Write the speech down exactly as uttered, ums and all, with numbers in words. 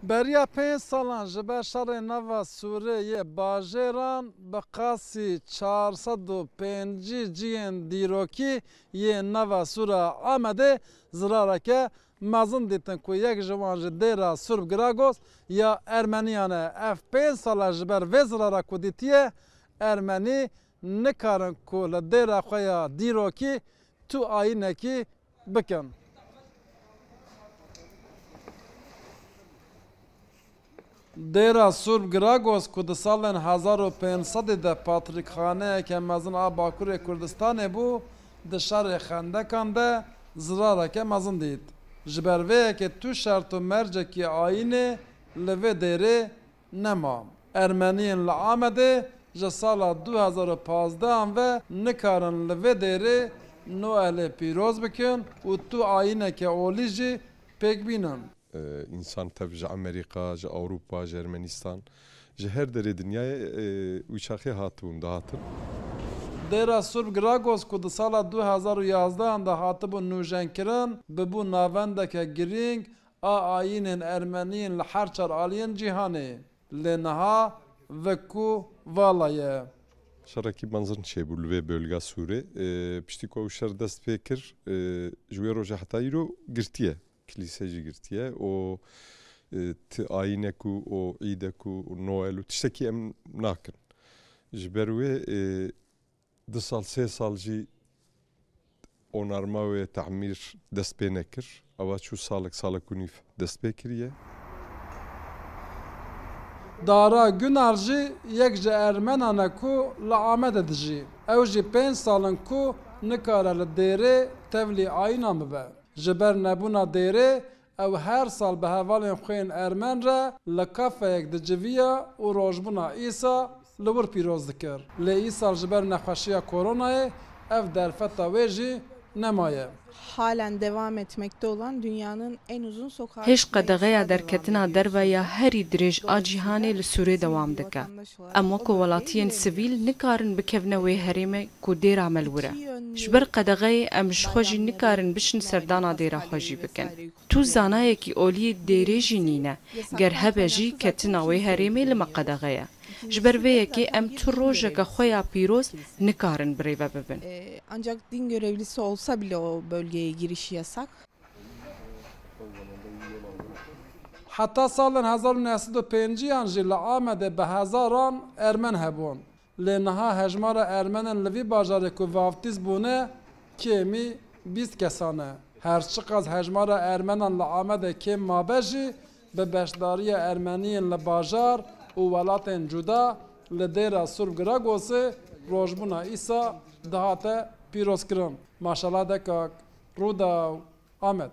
Beriya pênc salan ji ber şerê nava Sûrê yê bajêran bi qasî çar sed û pêncî cihên dîrokî yê nava Sûra Amedê zirareke mezin dîtin ku yek ji wan ji dêra Surb Giragos ya Ermeniyan e. Ev pênc sal e ji ber vê zirara ku dîtiye, Ermenî nikarin ku li dêra xwe ya dîrokî tu ayînekî bikin. Dêra Surb Giragos ku di salên hezar û pênc sedî de patrîkxaneyeke mezin a Bakurê Kurdistanê bû, di şerê xendekan de zirareke mezin dît. Ji ber vê yekê tu şert û mercekî ayînê li vê dêrê nema. Ermeniyên li Amedê ji sala du hezar û pazdeh an ve nikarin li vê dêrê Noelê pîroz bikin û tu ayîneke olî jî pêk bînin. Ee, însan tev ji Amerîka, ji Ewropa, ji Ermenîstan, ji her derê dinyayê, e, wî çaxê hatibûn, dihatin. Dêra Surb Giragos ku di sala du hezar û yazdehan de hatibû nûjenkirin, bibû navendeke girîng a ayînên ermeniyên li her çar aliyên cîhanê. Lê niha vek ku vala ye. Şerekî mezin çêbû li vê bölga Sûrê. E, piştî ku ew şer dest pê kir, e, ji wê rojê heta îro girtiye. Kilîse jî girtiye. O, e, ti ayînek û o îdek û Noel û tiştekî em nakin. Ji ber wê, e, du sal, sê sal jî onarma wê, temîr dest pê nekir. Ewa çû salek, salek û nîv dest pê kiriye. Dara Gunar jî yek ji Ermenan e ku li Amedê dijî. Ew jî pênc sal in ku nikare li dêrê tevlî ayînan bibe. Ji ber nebûna dêrê, ew her sal bi hevalên xwe yên ermen re li kafeyek diciviya û rojbûna îsa li wir pîroz dikir. Lê îsal ji ber nexweşiya koronayê ev derfeta wê jî nemaye. Halen devam etmekte olan dünyanın en uzun sokağı Hêj qedexeya derketina derve ya herî dirêj a cîhanê li Sûrê dewam dike. Em wekî welatiyên sivîl nikarin bikevine wê herêmê ku dêra me li wir e. Ji ber qedexeyê em ji xwe jî nikarin biçin serdana dêra xwe jî bikin. Tu zanayekî olî dêrê jî nîne. Ger hebe jî ketina wê herêmê li me qedexe ye. Ji ber vê yekê em tu rojeke xwe ya pîroz nikarin birêve bibin. Ee, ancak din görevlisi olsa bile o bölgeye girişi yasak. Heta salên hezar û neh sed û pêncî an jî li Amedê bi hezaran Ermen hebûn. Lê niha hejmara Ermenên li vî bajarê ku vaftîz bûne kêmî bîst kesan e. Her çiqas hejmara Ermenan li Amedê kêm mabe jî, bi beşdariya Ermeniyên li bajar û welatên cuda li dêra Surb Giragosê rojbûna îsa dihate pîrozkirin. Maşala Dekak, Rûdaw, Amed.